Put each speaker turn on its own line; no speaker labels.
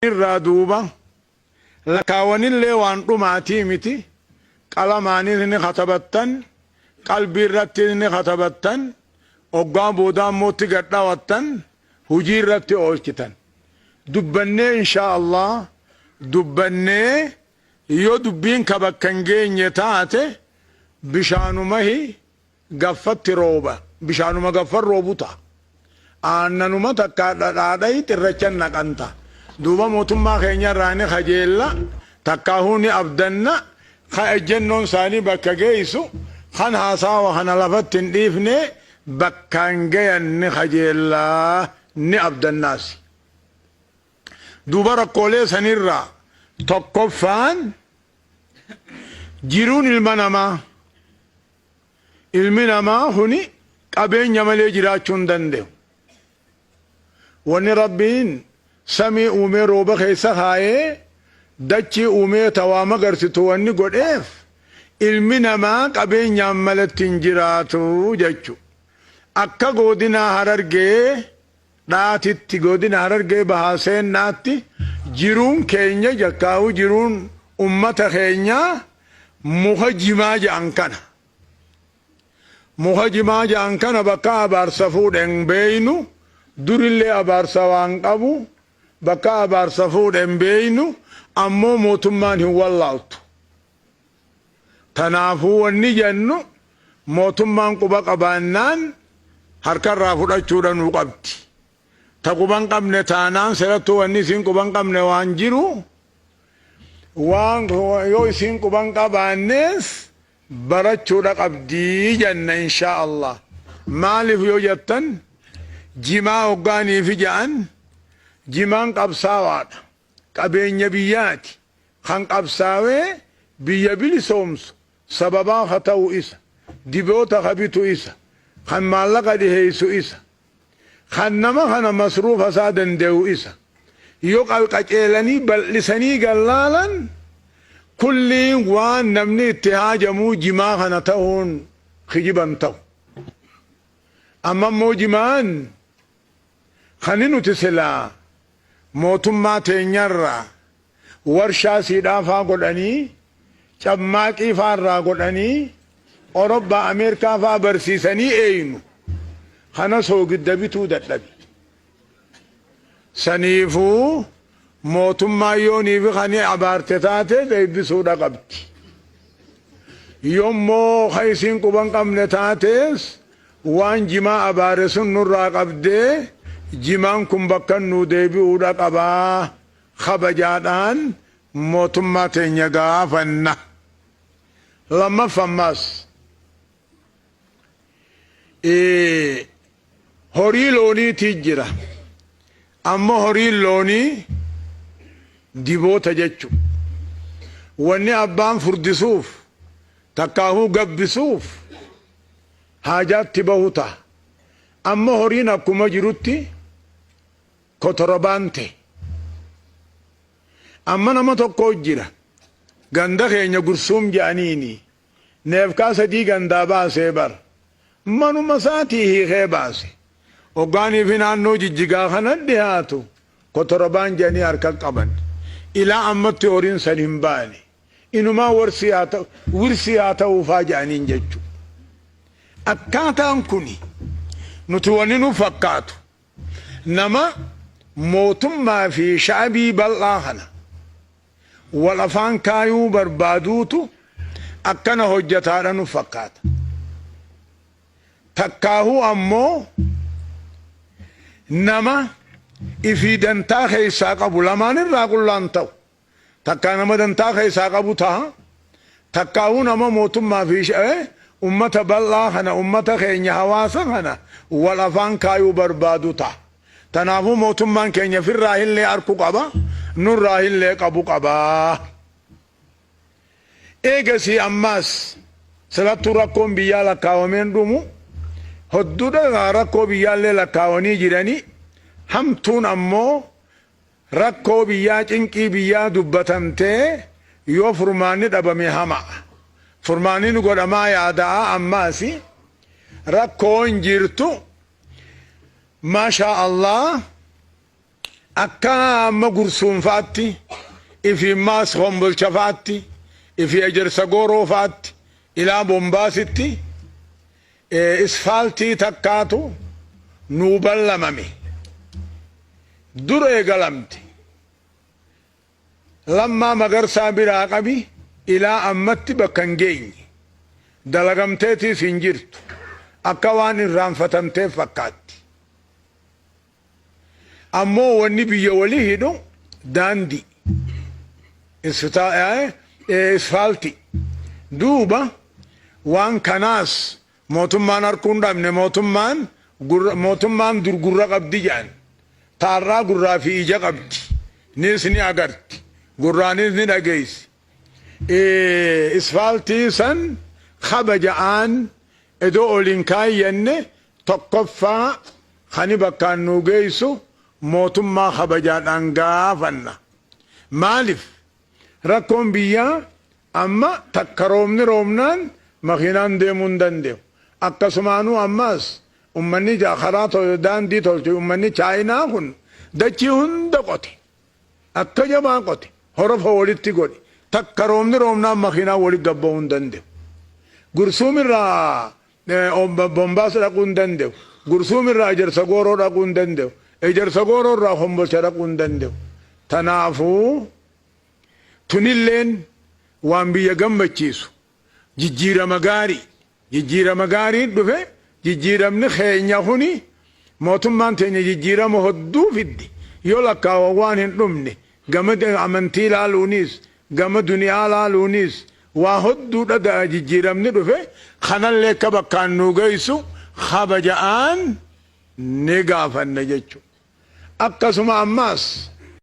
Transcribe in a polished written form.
Irraa duuba lakkaawanillee waan dhumaatii miti, qalamaanis ni katabattan, qalbii irrattis ni katabattan, oggaa boodaa immoo itti gad dhawattan, hujii irratti oolchitan. Dubbannee inshaa Allah dubbannee yoo dubbiin ka bakka hin geenye taate bishaanumahi gaffatti rooba, bishaanuma gaffan roobu ta'a. Aannanuma takka dhadhaadhayi xirrachan naqan ta'a. Duuba mootummaa keenya irraa ni kajeella, takkaahuu ni abdanna, ka ejjennoon isaanii bakka geessu, kan haasaawa kana lafatti hin dhiifne bakkaan gayan ni kajeella, ni abdannaasi. Duuba rakkoolee sanirraa tokkoffaan jiruun ilma namaa Ilmi namaa kuni qabeenya malee jiraachuu hin danda'u. Wanni Rabbiin samii uumee rooba keessa kaayee dachii uumee ta waa magarsitu wanni godheef ilmi namaa qabeenyaan malatti hin jiraatu jechu. Akka goodinaa Harargee dhaatitti godina Harargee Bahaa Seennaatti jiruun keenya jakkaa'uu jiruun ummata keenyaa muka jimaa ja'an kana. Muka jimaa ja'an kana bakka abaarsa fuudhe hin beeynu, durillee abaarsa waan qabu bakka abaarsa fuudhe hin beeynu, ammoo mootummaan hin wallaaltu. Tanaafuu wanni jennu mootummaan quba qabaannaan harkarraa fudhachuudha nuu qabdi. Ta quba hin qabne taanaan serattuu wanni isiin quba hin qabne waan jiru waan yoo isiin quba hin qabaannees barachuudha qabdi jenna inshaa Allah. Maaliif yoo jettan jimaa hoggaaniifi ja'an jimaan qabsaawaadha. Qabeenya biyyaati. Kan qabsaawee biyya bilisoomsu sababaa ka ta'u isa. Diboota ka bitu isa. Kan maallaqa dhiheessu isa. Kan nama kana masruufa isaa dande'u isa. Yoo qaceelanii bal'isanii gallaalan kulliin waan namni itti haajamuu jimaa kana ta'uun kijiba hin ta'u. Amma immoo jimaan kani nuti silaa mootummaa teenyarraa warshaa siidhaa faa godhanii, cammaaqii faa irraa godhanii, Orobbaa Ameerikaa faa barsiisanii eeynu kana soogidda bituu dadhabe. Saniifuu mootummaan yooniifi kani abaarte taate deebisuudha qabdi. Yommoo ka isiin quba hin qabne taates Waan jimaa abaare sun nurraa qabdee jimaan kun bakkan nuu deebi'uudha qaba kabajaadhaan mootummaa teenya gaafanna. Lammaffa ammaas horii looniitii jira. Amma horiin loonii diboota jechu. Wanni abbaan furdisuuf takkaahuu gabbisuuf haajaatti bahu taha. Amma horiin akkuma jirutti kotorobaan ta'e. Amma nama tokko jira. Ganda keenya Gursuum jedhaniini. Neefkaa sadii gandaa baasee bar. Manuma isaatii hiikee baase. Hoggaanii fi naannoo Jijjigaa kana dhihaatu kotorobaan jedhanii harka qaban. Ilaa ammatti horiin san hin baane. Inumaa warsii haa ta'u, wirsii haa ta'uufaa jedhaniin jechuudha. Akkaataan kuni nuti wanni nu fakkaatu nama mootummaa fi sha'abii bal'aa kana wal afaan kaayuu barbaaduutu akkana hojjataadha nu fakkaata. Takkaahuu ammoo nama ifii dantaa keessaa qabu lamaan irraa qullaan ta'u. Takkaa nama dantaa keessaa qabu taha, takkaahuu nama mootummaa fi ummata bal'aa kana, ummata keenya hawaasa kana wal afaan kaayuu barbaadu taha. Tanaafuu mootummaan keenya firraa hillee arku qaba, nurraa hillee qabu qaba. Eegasii ammaas silattuu rakkoon biyyaa lakkaawamee hin dhumu, hodduudha rakkoo biyyaallee lakkaawanii jiranii, hamtuun ammoo Rakkoo biyyaa cinqii biyyaa dubbatamtee yoo furmaanni dhabame hama'a. Furmaanni ni godhamaa yaada'a ammaasi rakkoon jirtu Masha Allah Akka amma Gursuun fa'atti, ifii maas Kombolcha fa'atti, ifii Ejersa Gooroo fa'atti, ilaa Bombaasitti isfaaltii takkaatu nuu ballamame. Dur eegalamte. Lammaa Magarsaa biraa qabi ilaa ammatti bakka hin geenye. Dalagamteetiis hin jirtu. Akka waan irraanfatamteef fakkaatti. Ammoo wanni biyya wali hidhu daandii. Isfaaltii. Duuba waan kanaas mootummaan harkuu hin dhabne. Mootummaan mootummaan dur gurra qabdi jedhan. Taarraa gurraa fi ija qabdi. Nis ni agarti. Gurraanis ni dhageessi. Isfaaltii san kabaja'aan edoo oliin kaayyanne, tokkoffaa kani bakkaan nuu geessu mootummaa kabajaadhaan gaafanna. Maaliif rakkoon biyyaa amma takka roobni roobnaan makiinaan deemuu hin danda'u. Akkasumaanuu ammaas ummanni karaa daandii tolche, ummanni Chaayinaa kun dachii hunda qote. Akka jabaa qote, horofa walitti godhe, takka roobni roobnaan makiinaan walitti gabba'uu hin danda'u. Gursuumirraa Bombaas dhaquu hin danda'u. Gursuumirraa Ejersa Gooroo dhaquu hin danda'u. Ejersa Gooroo irraa Kombolcha dhaquu hin danda'u. Tanaafuu tunilleen waan biyya gammachiisu, jijjiirama gaarii. Jijjiirama gaariin dhufe. Jijjiiramni keenya kuni, mootummaan teenya jijjiirama hodduu fidde, yoo lakkaawan waan hin dhumne, gama amantii laaluunis gama duniyaa laaluunis waa hodduudha jijjiiramni dhufe. Kanallee akka bakkaan nuu geessu kabaja'aan ni gaafanna jechuudha. Akkasuma ammaas